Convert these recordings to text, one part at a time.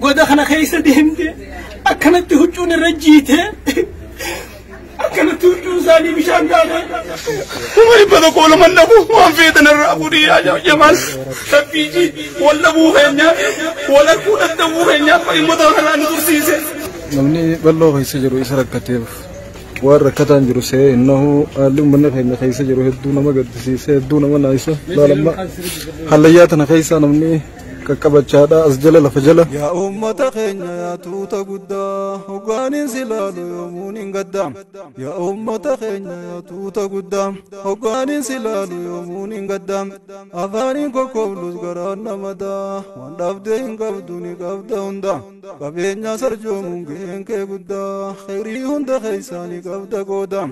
Goda kana keessa deemte akkanatti huccuun irra jiite akkanatti huccuun isaanii bishaan taate. 102 dhabu waan feetan irraa fuudhii yaa Jamaal Rabbiiji wal dhabuu keenya wal arguu dadhabuu keenya dhimmoota kanaa nu tursiise. Namni bal'oo keessa jiru isa rakkateef waan rakkataan jiru see innahu haalli uummanni keenya keessa jiru hedduu nama gaddisiise hedduu nama naayisa laalamma hallayyaa tana keessa namni qaqqabachaadha as jala lafa jala. Yaa uummata keenya yaa tuuta guddaa hoggaaniin si laalu yoomuun hin gaddaa. Yaa uummata keenya yaa tuuta guddaa hoggaaniin si laalu yoomuun hin gaddaa. Afaaniin kokkoblus garaan namadaa waan dhabdee hin qabdu ni qabda hunda. Qabeenya sarjoomuun gaheen kee guddaa kheyrii hunda keessaa ni qabda gooda.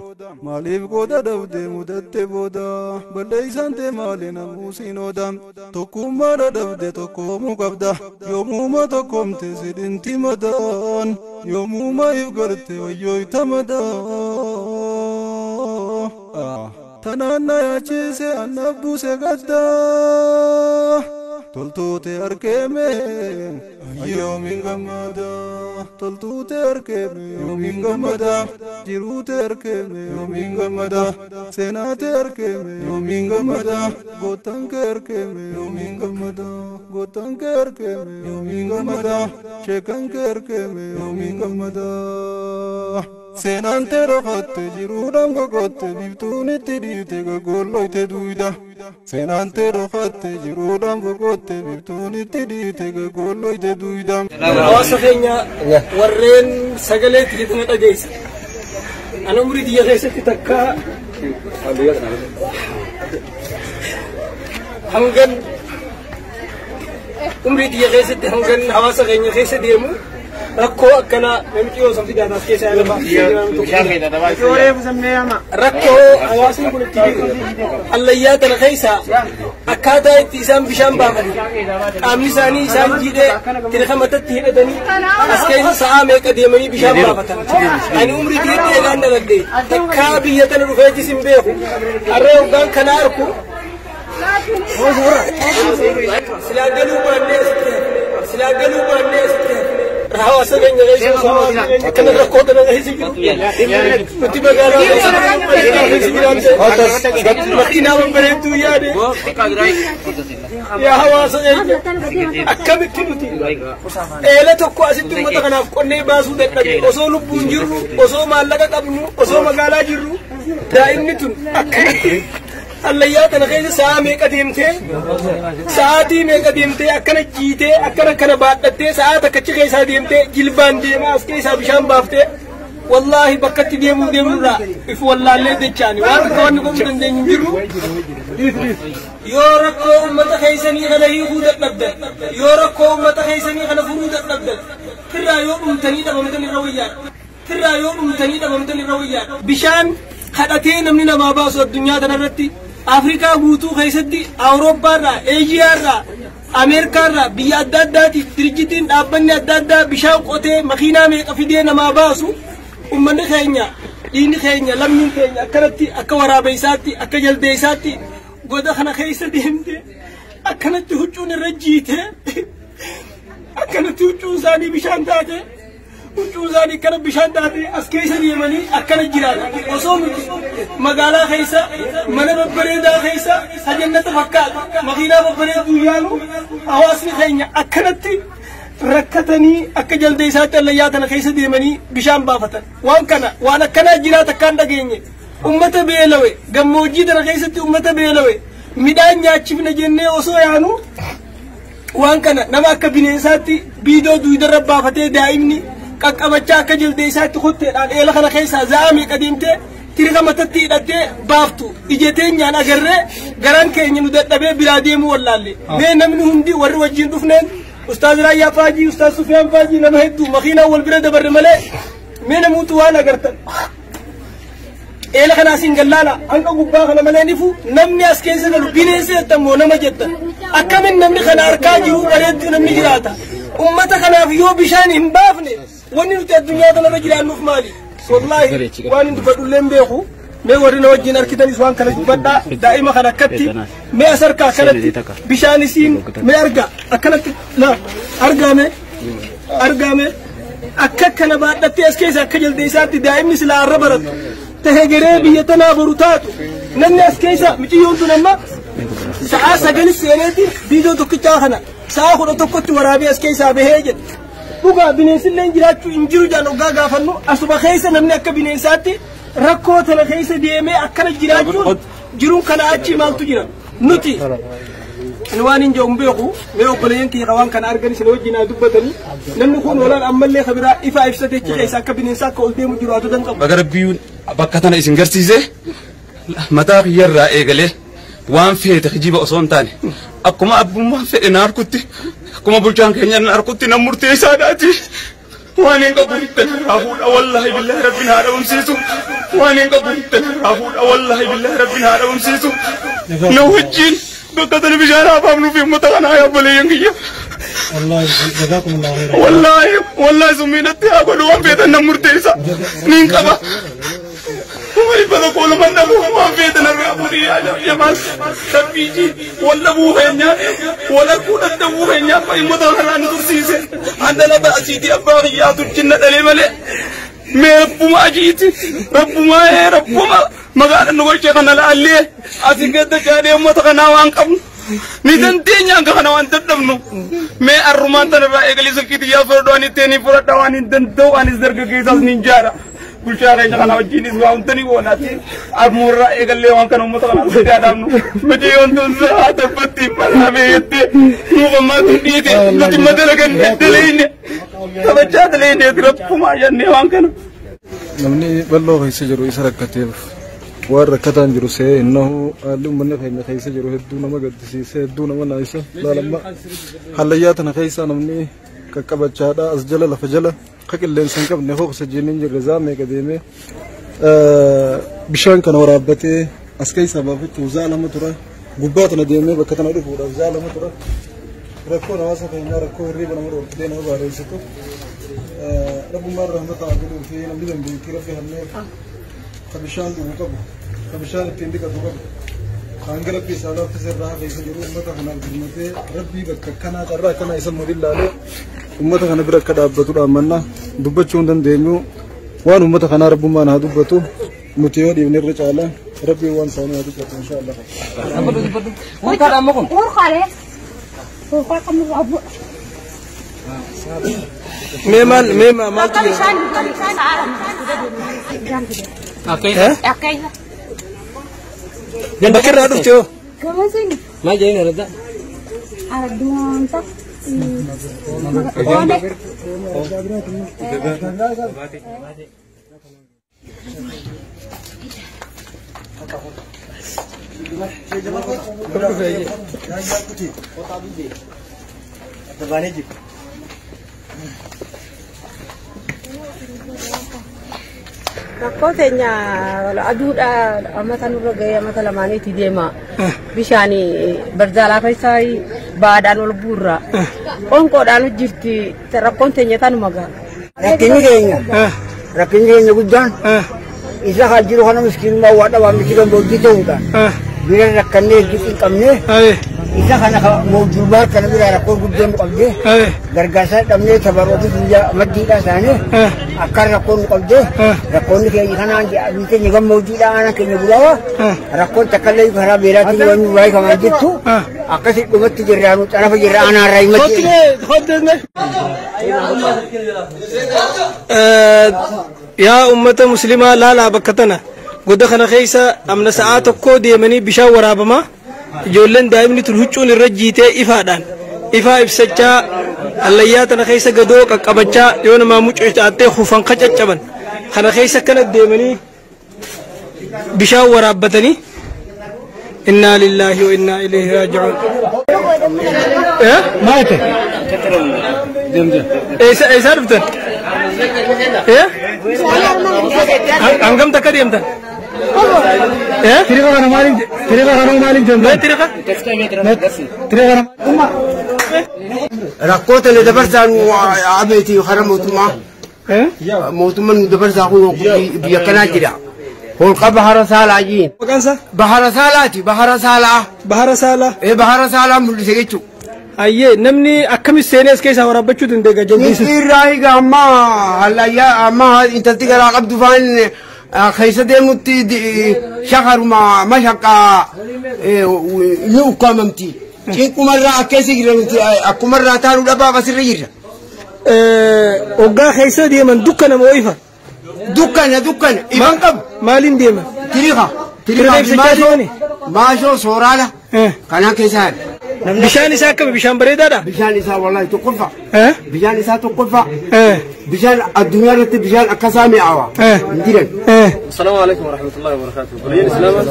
Maaliif gooda dhabdee mudatte booda balleeysaan tee maali namuu siin ooda. Tokkummaa dhabde tokko yoomuu qabda yoomuma tokkomte sidhinti madaan yoomuma if garte wayyoyta madaa. Tanaan na yaachise annaaf buuse gaddaa toltuute arkeeme yoomiin gammada toltuute arkeeme yoomiin gammada jiruute arkeeme yoomiin gammada seenaate arkeeme yoomiin gammada gootaan kee arkeeme yoomiin gammada gootaan kee arkeeme yoomiin gammada sheekan kee arkeeme yoomiin gammada. Seenaan tee rafaatte jiruudhaan gogotte biiftuun itti dhiite goggolloyte duwida. Seenaan tee rafaatte jiruudhaan gogotte biiftuun itti dhiite goggolloyte duwida. Hawaasa keenya warreen sagalee tiyya dhageessa. Ana umurii tiyya keessatti takka hangan umurii tiyya keessatti hangan hawaasa keenya keessa deemu rakkoo akkana namichi yoo san fidaa taas keessa yaala rakkoo hawaasni kun itti jiru hallayyaa tana keessa akkaataa itti isaan bishaan baafatan qaamni isaanii isaan jiidhee tirka matatti hidhatanii as keessa sa'aa meeqa deemanii bishaan baafatan. Ani umrii tiyyatti eegaan dhaladhe takkaa biyya tana dhufeetis hin beeku harree hoggaan kana arku silaa galuu baannee asitti silaa galuu baannee asitti hawaasa keenya keessa akkana rakkoo kana keessa jiru nuti magaalaa keessa jiraanne makiinaa babbareedduu yaade yaa hawaasa keenya akkamitti nuti eela tokko asitti uummata kanaaf qonnee baasuu dadhabne osoo lubbuun jirru osoo maallaqa qabnu osoo magaalaa jirru daa'imni tun akkanatti hallayyaa tana keessa sa'a meeqa deemtee sa'aatii meeqa deemtee akkana jiitee akkana kana baadhattee sa'aa takkachi keessaa deemtee jilbaan deemaa as keessaa bishaan baaftee wallaahi bakkatti deemuu deemnurraa if wallaallee jechaani waan akka wanni godhuu dandeenyu hin jiru. Yoo rakkoo uummata keessanii kana hiikuu dadhabdan yoo rakkoo uummata keessanii kana furuu dadhabdan firraa yoo dhumtanii dhabamtan irra wayyaadha. Firraa yoo dhumtanii dhabamtan irra wayyaadha. Bishaan kadhatee namni namaa baasu addunyaa kanarratti Afrikaa guutuu keessatti Awurooppaarraa, Eeshiyaarraa, Ameerikaarraa biyya adda addaatiif dirjitiin dhaabbanni adda addaa bishaan qotee makiinaa meeqa fidee namaa baasu uummanni keenya dhiinni keenya lammiin keenya akkanatti akka waraabeessaatti akka jaldeessaatti goda kana keessa deemte akkanatti huccuun irra jiite akkanatti huccuun isaanii bishaan taate huccuun isaanii akkana bishaan taate as keessa deemanii akkana jiraatan osoo nuti magaalaa keessa mana babbareedaa keessa sajannata fakkaatu makiinaa babbareedduu yaalu hawaasni keenya akkanatti rakkatanii akka jaldeessaatti hallayyaa tana keessa deemanii bishaan baafatan waan kana waan akkanaa jiraata akkaan dhageenye ummata beelawe gammoojjii tana keessatti ummata beelawe midhaan nyaachifna jennee osoo yaanu waan kana nama akka bineensaatti biidoo duwidarra baafatee daa'imni qaqqabachaa akka jaldeessaatti kotteedhaan eela kana keessaa za'a meeqa deemtee tirka matatti hidhattee baaftu ija teenyaan agarree garaan keenya nu dadhabee biraa deemuu wallaalle mee namni hundi warri wajjin dhufneen Ustaaz Raayyaa Faajii, Ustaaz Sufiyaan Faajii nama hedduu makiinaan wal bira dabarre malee mee namoota waan agartan. Eela kana asiin gallaala hanga gubbaa kana malee nifu namni as keessa galu bineensa jettan moo nama jettan akkamin namni kana harkaa jiru bareedduu namni jiraata. Uummata kanaaf yoo bishaan hin baafne wanni nuti addunyaa kanarra jiraannuuf maali? Wallaahi waan hin dubbadhullee hin beeku. Mee warri na wajjin harkitanis waan kana dubbadhaa daa'ima kana akkatti mee as harkaa akkanatti bishaan isiin mee argaa akkanatti la argaa mee Argame akka kana baadhattee as keessa akka jaldeessaatti daa'imni silaa arra baratu tahee garee biyya tanaa boru taatu namni as keessa miciyyoon tun amma sa'aa 9 seeneeti viidiyoo tokkichaa kana sa'aa 11tti waraabee as keessaa bahee jedhe. Dhugaa bineensillee jiraachuu hin jiru jaan hoggaa gaafannu asuma keessa namni akka bineensaatti rakkoo tana keessa deemee akkana jiraachuun jiruun kana achi maaltu jira nuti waan hin jedhu beeku mee obboleeyyan kiyya waan kana argan isin wajjin haa dubbatanii namni kun walaan ammallee kabiraa ifaa ibsatee achi keessa akka bineensaa akka ol deemu jiru haa qabu. Baga Rabbiin bakka tana isin garsiise mataa kiyyarraa eegalee waan feete kijiba osoo hin taane akkuma abbummaan fedhe na harkutti akkuma bulchaan keenya na harkutti nan murteessaadhaati. Waan hin qabu irraa fuudha wallaahi billaahi rabbiin haa dhabamsiisu. Waan hin qabu irraa fuudha wallaahi billaahi rabbiin haa dhabamsiisu. Na wajjin bakka tana bishaan haa baafnuu fi uummata kanaa yaa obboleeyyan kiyya. Wallaahi wallaahi summiinatti haa godhu waan feetan nan murteessa. Niin qaba. 100 dhabu waan feetan irraa fuudhii yaa Jamaal Rabbiiji wal dhabuu keenyaa wal arguu dadhabuu keenyaa uummata kanaa nu tursiise. Andala asiitii abbaa kiyyaatu jinna dhalee malee mee rabbuma ajiiti rabbuma rabbuma magaala nu gochee kana laallee asii gadda jaadee uummata kanaa waan qabnu ni dandeenya hanga kana waan dadhabnu mee arrumaan tanarraa eegalee silkiitii yaa fudhadhu ani ittiin fudhadha waan hin danda'u anis dargaggeessaas ni jaara. Bulchaa keenya kana wajjinis waa hundi ni goonaati. Armuurraa eegallee waan kana uummata kana asii dhaabnu. Miciyyoon tun sa'aa tabbatti maramee jettee nuufammaa tun dhiite nuti madalaganne daleeyne taphachaa daleeyne rabbumaa jennee waan kana. Namni bal'oo keessa jiru isa rakkateef waan rakkataan jiru see innahu haalli uummanni keenya keessa jiru hedduu nama gaddisiise hedduu nama naayisa laalamma hallayyaa tana keessa namni qaqqabachaadha as jala lafa jala ka qilleensa hin qabne hooqsa jenneen jirre zaamee qadeemee bishaan kana waraabbatee as keessa baafachuu zaalama tura gubbaa tana deemee bakka tana dhufuudhaaf zaalama tura rakkoon hawaasa keenyaa rakkoo hirriiba nama dhoorkitee nama baareessitu rabbummaan rahmata haa godhuu fi namni dandeettii rabbi hanneef ka bishaan dhugu qabu ka bishaan ittiin dhiqatu qabu hanga rabbi isaa laaffise irraa hafe isa jiru uummata kanaaf dirmatee rabbii bakka akkanaa carraa akkanaa isa mudillaalee uummata kana bira akka dhaabbatu dhaammanna dubbachuu hin dandeenyu waan uummata kanaa rabbummaan haa dubbatu nuti yoo dhiifne irra caala rabbii waan isaanii haa dubbatu inshaallah. Mee maal mee maaltu jira? Bakka irraa dhufte hoo? Maal jedheen araddaa? Aradduunsa. Rakkoo teenya aduudha amata nurra gahee amata lamaaniitti deema. Bishaan barzaalaa keessa baadhaan ol buurra. Qoonqoodhaan jirti rakkoon teenya tanuma gaha. Rakkinni keenya guddaan isa haa jiru kana miskiinummaa waa dhabaa miti gammoojjii ta'uudhaan bira rakkannee hin qabne isa kana mawjuubaa kana bira rakkoo guddoon nu qabdee gargaarsa dhabnee tabaroofi biyya maddiidhaa isaanii akka rakkoon nu qabdee rakkoonni keenya kanaan biyyi keenya gammoojjiidhaa aanaa keenya gulaawaa rakkoon takkallee karaa beeraatiin waan nu baay'ifamaa jirtu akkasi dhumatti jirraa nu xarafa jirra aanaarraa himatti. Yaa uummata musliimaa laalaa bakka tana goda kana keessa amna sa'aa tokko deemanii bishaan waraabamaa ijoolleen daa'imni tun huccuun irra jiitee ifaadhaan ifaa ibsachaa hallayyaa tana keessa gadoo qaqqabachaa yoo namaa mucucaattee hufan qacaccaban kana keessa akkana deemanii bishaan waraabbatanii innaa lillaahi wa innaa ilayhi raaji'uun. Maal ta'e? Eessaa dhuftan? Hangam takka deemtan? Tiriqa kana maaliin tiriqa kana maaliin jenna? Tiriqa? Tiriqa kana Rakkoo tana dabarsaa nu abeeti hara mootummaa. Mootummaan nu dabarsaa kun biyya kanaa jira. Holqa Bahara Saalaa jiin. Maqaan isaa? Bahara Saalaati Bahara Saalaa. Bahara Saalaa. Bahara Saalaa mul'ise jechuudha. Ayyee namni akkamitti seenee as keessaa waraabbachuu dandeenya jaldeessu? Irraa egaa amma hallayyaa amma intalti garaa qabdu faan keessa deemutti shakaruma mashaqaa ni ukkaamamti. Cinqumarraa akkeessa jira nuti akkumarraa taanuu dhabaaf asirra jirra. Hoggaa keessa deeman dukkana moo ifa? Dukkana dukkana ifan qabu. Maaliin deeman? Tiriqa. Tiriqa ibsachaa deemani? Maashoo sooraala. Kanaan keessa haala. Bishaan isaa akkami? Bishaan bareedaadha? Bishaan isaa wallahi tokkoffaa. Bishaan isaa tokkoffaa. Bishaan addunyaa irratti bishaan akkasaa mi'aawa. Hin jiran. Assalamu alaikum warahmatullahi wabarakatuh. Biyya Islaama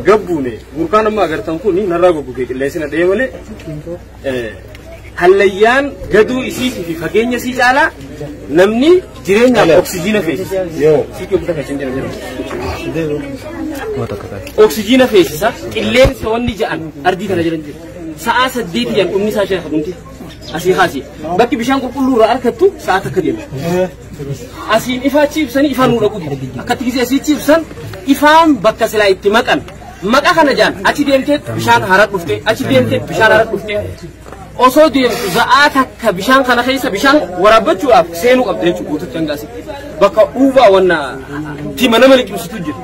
gabbuune burkaan amma agartan kun narraa goggogee qilleensi na dhee malee hallayyaan gaduu isiitii fi fageenya isii caalaa namni jireenyaaf oksijiina feesisa. Siitii obbota keessan jira jira. Oksijiina feesisa qilleensa wanni ja'an ardii kana jiran jira. Sa'aa 8 yan dhumni isaa shee dhumti. Asii haasii. Bakki bishaan qulqulluu irraa argattu sa'a takka deema. Asiin ifaa ciibsanii ifaan nuu dhaqu. Akkatti gisee asii ciibsan ifaan bakka silaa itti maqan. Maqa kana jaan achi deemtee bishaan hara dhufte achi deemtee bishaan hara dhufte. Osoo deemtu sa'aa takka bishaan kana keessa bishaan waraabbachuudhaaf seenuu qabda jechuudha guututti hanga asitti. Bakka dhuubaa wanna tima nama liqimsitu jira.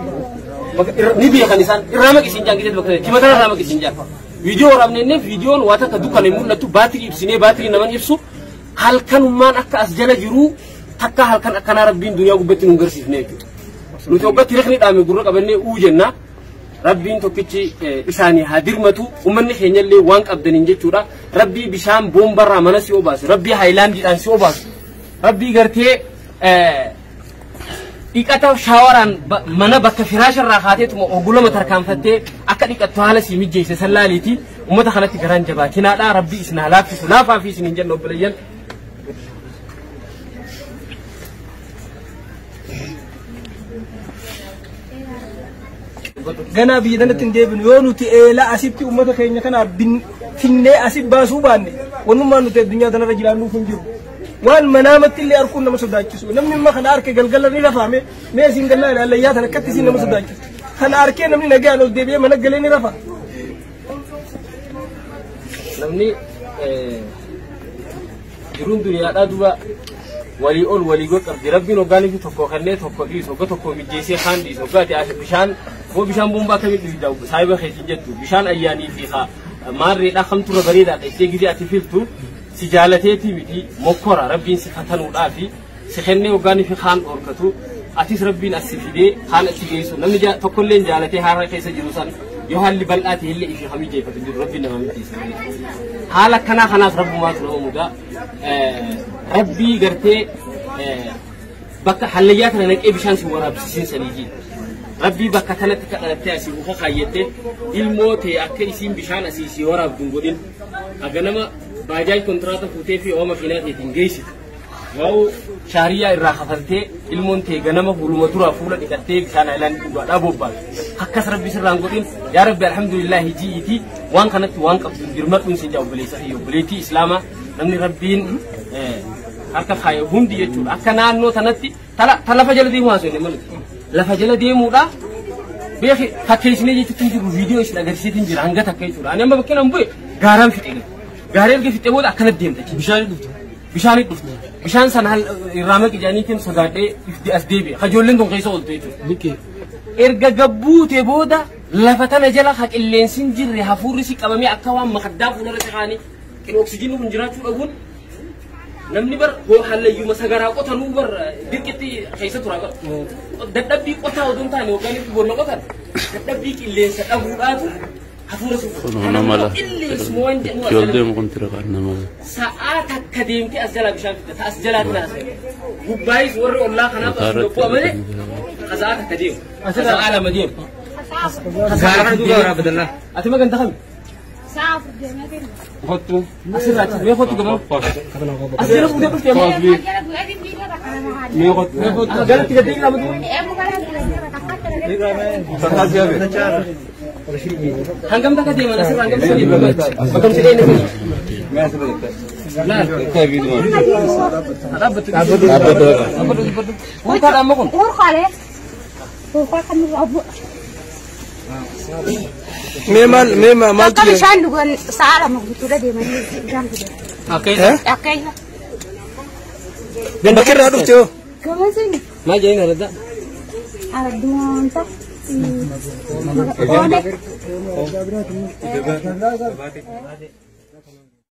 Bakka ni beekan isaan irraa maqisiin jaan gisee bakka tima kana irraa maqisiin jaan. Viidiyoo waraabnee viidiyoon waa takka dukkana hin mul'attu baatirii ibsinee baatirii naman ibsu halkanummaan akka as jala jiru takka halkan akkanaa rabbiin duniyaa gubbatti nu garsiifne jechuudha. Nuti hoggatti rikni dhaame gurra qabannee uu jenna. Rabbiin tokkichi isaanii haa dirmatu uummanni keenyallee waan qabdaniin jechuudha. Rabbii bishaan boombarraa mana si obaasu rabbii haayilaandiidhaan si obaasu rabbii gartee dhiqata shaawaraan mana bakka firaasharraa kaateetuma ogulama tarkaanfattee akka dhiqattu haala si mijeesse sallaaliiti uummata kanatti garaan jabaatinaadha rabbii isin haa laaffisu laafaa fi isin hin jennu obboleeyyan. Ganaa biyya tanatti hin deebinu yoo nuti eelaa asitti uummata keenya kanaaf finnee asi baasuu baanne wanummaan nuti addunyaa tanarra jiraannuuf hin jiru. Waan manaamatti illee arguun nama sodaachisu. Namni amma kana arke galgala ni rafaame mee isin gallaa ilaallayyaa tan akkatti isin nama sodaachisu. Kana arkee namni nagaan ol deebi'ee mana galee ni rafa. Namni jiruun duniyaadhaa duuba walii ol walii gol qabdi. Rabbiin hoggaanii fi tokko kennee tokko dhiisu hogga tokko mijjeessee kaan dhiisu hogga ati bishaan moo bishaan bombaa kamiin dhuyda saayiba keetiin jettu bishaan ayyaanii fi maarreedhaa kamturra bareedaadha ittee gizee ati filtu si jaalateetii miti mokkora rabbiin si fatanuudhaa fi si kennee hoggaanii fi kaan dhorkatu atis rabbiin as si fidee kaan achi geessu namni tokkollee jaalatee haara keessa jiru san yoo haalli bal'aa ta'e illee ifii kamii jeeffatu jiru rabbiin nama mitiisa. Haala akkanaa kanaaf rabbumaatu nama mudaa rabbii gartee bakka hallayyaa kana naqee bishaan si waraabsisiin sanii jira. Rabbii bakka kanatti kadhalattee asii muka kaayyattee ilmoo ta'e akka isiin bishaan asii si waraabdu hin godhin haga nama baajaaj kontiraata fuutee fi ooma makiinaa ta'eetiin geessitu. Waa'u shaariyaa irraa kafaltee ilmoon ta'e ganama fuuluma duraa fuula dhiqattee bishaan haayilaandii dhugaadhaa bobbaatu. Akkas rabbi sirraan godhin yaa rabbi alhamdulillahi ji'iitii waan kanatti waan qabdu dirmadhuun sin jaa obboleessa fi obboleettii islaamaa namni rabbiin harka kaaye hundi jechuudha. Akka naannoo tanatti ta lafa jala deemuu haasofne maluti. Lafa jala deemuudha beeki fakkeessinee jechuutti hin jiru viidiyoo isin agarsiiseetiin jira hanga takka jechuudha. Ani amma bakkeen an bu'e gaaraan fixee gala. Gaaree erga fixee booda akkanatti deemta jechuudha. Bishaan dhufte. Bishaan dhufte. Bishaan sana irraa maqi jedhaniitiin sodaadhee as deebi'e. Kajoolleen tun keessa oolte jechuudha. Erga gabbuute booda lafa tana jala ha qilleensi hin jirre hafuurri si qabamee akka waan makaddaa fuularra si kaanii oksijiinii kun jiraachuu dhabuun namni bar hallayyuma sagaraa qotanuu bar dirqitti keessa tura bar. Dadhabbii qotaa odoo hin taane yookaan boonna qotan dadhabbii qilleensa dhabuudhaatu hafuura si qilleensuma waan jedhamu as jala sa'aa takka deemtee as jalaa bishaan fidda ta as jalaa tana gubbaayis warri ollaa kanaaf as bu'a malee sa'aa takka deemu sa'aa lama deemu. Ati magan takami? Kottu asirraa achi mee kottu gabaa asirra fuutee dhuftee ammoo mee kottu galatti gaddee jira ammoo hangam takka deeman asirraa hangam takka deeman bakka si dheene Dhaabbatu. Hurkaadha amma kun. Hurkaalee. Hurkaa kan nurraa bu'a. Mee maal mee maaltu Akka jira? bishaan dhugan sa'a 2 guutuudha deemanii bishaan fidan. Eh? Akkeessa. Bakka irraa dhufte hoo? Gabasin Maal jedhanii araddaa? araddumaanta. Oole.